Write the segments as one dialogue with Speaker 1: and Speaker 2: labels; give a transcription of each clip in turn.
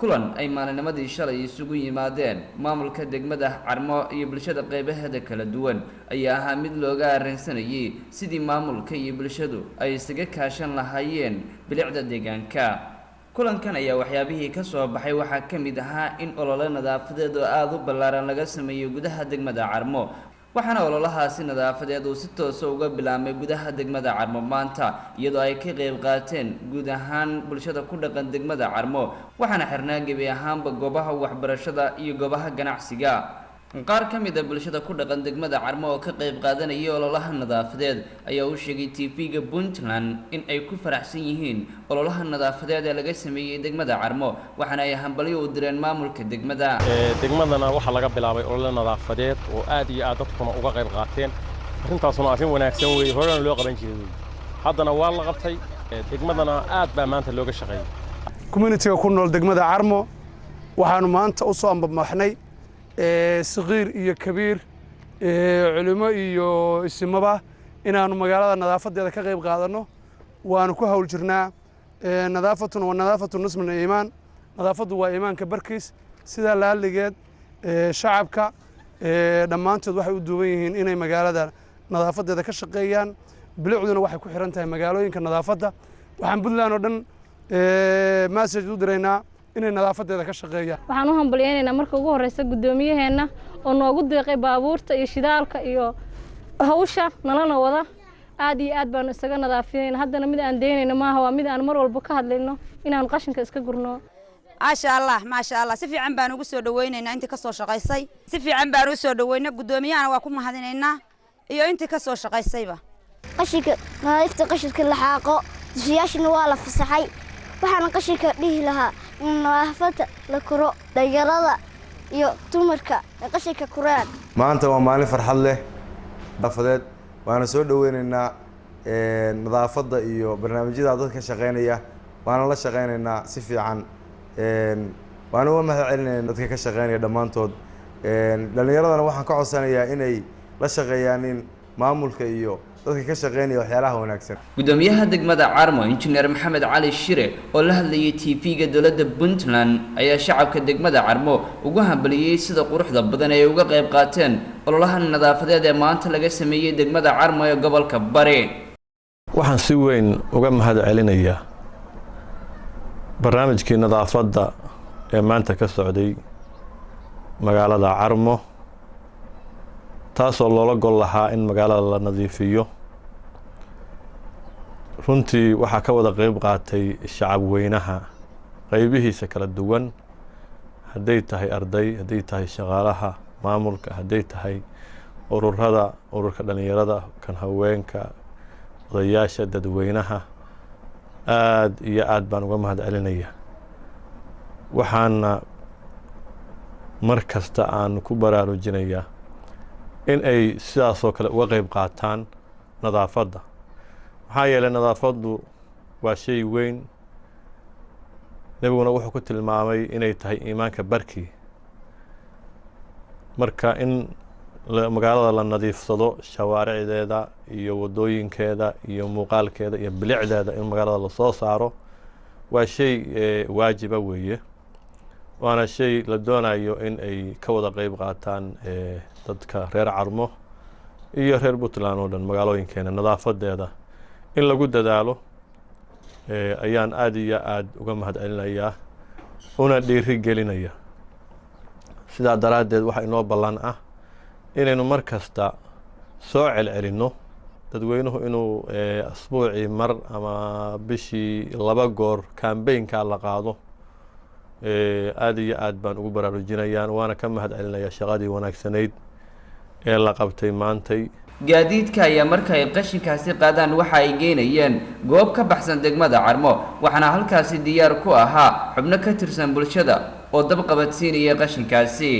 Speaker 1: Kulan ay maalinimadii shalay isugu yimaadeen maamulka degmada Carmo iyo bulshada qeybaheeda kala duwan ayaa ahaa mid looga arrinsanayay sidii maamulka iyo bulshadu ay isaga kaashan lahaayeen bilicda deegaanka. Kulankan ayaa waxyaabihii ka soo baxay waxaa ka mid ahaa in olole nadaafadeed oo aada u ballaaran laga sameeyo gudaha degmada Carmo, waxaana ololahaasi nadaafadeed uu si toosa uga bilaabmay gudaha degmada Carmo maanta, iyadoo ay ka qeyb qaateen guud ahaan bulshada ku dhaqan degmada Carmo, waxaana xirnaa gebi ahaanba goobaha waxbarashada iyo goobaha ganacsiga. Qaar ka mid a bulshada ku dhaqan degmada Carmo oo ka qeyb qaadanayay ololaha nadaafadeed ayaa u sheegay TV-ga Puntland in ay ku faraxsan yihiin ololaha nadaafadeed ee laga sameeyey degmada Carmo, waxaana ay hambalyo u direen maamulka degmada.
Speaker 2: Degmadana waxaa laga bilaabay olole nadaafadeed oo aad iyo aad dadkuna uga qayb qaateen. Arrintaasuna arrin wanaagsan weeye, horena loo qaban jiray wey, haddana waa la qabtay. Degmadana aad baa maanta looga shaqeeyey.
Speaker 3: Community-ga ku nool degmada Carmo waxaanu maanta u soo ambabaxnay, saqiir iyo kabiir, culimo iyo isimaba, inaannu magaalada nadaafadeeda ka qayb qaadanno. Waanu ku hawl jirnaa. Nadaafatuna waa nadaafatu nus min iimaan, nadaafaddu waa iimaanka barkiis. Sidaa laaligeed shacabka dhammaantood waxay u duuban yihiin inay magaalada nadaafadeeda ka shaqeeyaan. Bilicduna waxay ku xiran tahay magaalooyinka nadaafadda. Waxaan Puntland oo dhan message u diraynaa inay nadaafadeeda ka shaqeeyaan.
Speaker 4: Waxaan u hambalyaynaynaa marka ugu horreysa guddoomiyaheenna oo noogu deeqay baabuurta iyo shidaalka iyo hawsha nalana wada. Aad iyo aad baanu isaga nadaafinayna. Haddana mid aan daynayno maaha, waa mid aan mar walba ka hadlayno inaanu qashinka iska gurno.
Speaker 5: Maasha Allah, maasha Allah, si fiican baan ugu soo dhawaynaynaa intii ka soo shaqaysay. Si fiican baan u soo dhaweynay, guddoomiyahana waa ku mahadinaynaa iyo intii ka soo shaqaysayba.
Speaker 6: Qashinka nadiifta, qashinka la xaaqo, dushiyaashana waa la fasaxay. Waxaana qashinka dhihi lahaa in nadaafadda la koro, dhalinyarada iyo dumarka ay qashinka kuraan.
Speaker 7: Maanta waa maalin farxad leh nadaafadeed. Waana soo dhaweyneynaa nadaafadda iyo barnaamijyada dadka shaqeynaya, waana la shaqeyneynaa si fiican, waana uga mahad celinayna dadka ka shaqeynaya dhammaantood. Dhallinyaradana waxaan ka codsanayaa inay la shaqeeyaan maamulka iyo dadka ka shaqeynaya waxyaalaha wanaagsan.
Speaker 1: Gudoomiyaha degmada Carmo, Injineer Maxamed Cali Shire, oo la hadlayay TV-ga dowladda Puntland, ayaa shacabka degmada Carmo ugu hambaliyey sida quruxda badan ee ay uga qayb qaateen ololaha nadaafadeed ee maanta laga sameeyey degmada Carmo ee gobolka Bari.
Speaker 8: Waxaan si weyn uga mahad celinayaa barnaamijkii nadaafadda ee maanta ka socday magaalada Carmo, taasoo loola gol lahaa in magaalada la nadiifiyo. Runtii waxaa ka wada qeyb qaatay shacab weynaha qeybihiisa kala duwan, hadday tahay arday, hadday tahay shaqaalaha maamulka, hadday tahay ururada, ururka dhalinyarada, kan haweenka, odayaasha, dadweynaha. Aada iyo aad baan uga mahad celinaya. Waxaana mar kasta aan ku baraarujinayaa in ay sidaasoo kale uga qeyb qaataan nadaafadda, maxaa yeelay nadaafaddu waa shay weyn. Nebiguna wuxuu ku tilmaamay inay tahay iimaanka barkii. Marka in magaalada la nadiifsado, shawaaricdeeda iyo waddooyinkeeda iyo muuqaalkeeda iyo bilicdeeda in magaalada lasoo saaro, waa shay waajiba weeye, waana shay la doonayo in ay ka wada qeyb qaataan dadka reer Carmo iyo reer Puntland oo dhan. Magaalooyinkeena nadaafadeeda in lagu dadaalo ayaan aada iyo aada uga mahad celinayaa una dhiiri gelinaya. Sidaa daraaddeed waxaa inoo ballan ah inaynu mar kasta soo celcelinno dadweynuhu inuu asbuucii mar ama bishii 2 goor campaign-kaa la qaado. Aada iyo aad baan ugu baraarujinayaan, waana ka mahad celinayaa shaqadii wanaagsanayd ee la qabtay maantay.
Speaker 1: Gaadiidka ayaa marka ay qashinkaasi qaadaan waxa ay geynayeen goob ka baxsan degmada Carmo, waxaana halkaasi diyaar ku ahaa xubno ka tirsan bulshada oo dab qabadsiinaya qashinkaasi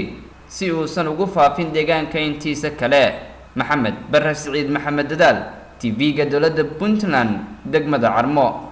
Speaker 1: si uusan ugu faafin deegaanka intiisa kale. Maxamed Barre Siciid, Maxamed Dadaal, TV-ga dowladda Puntland, degmada Carmo.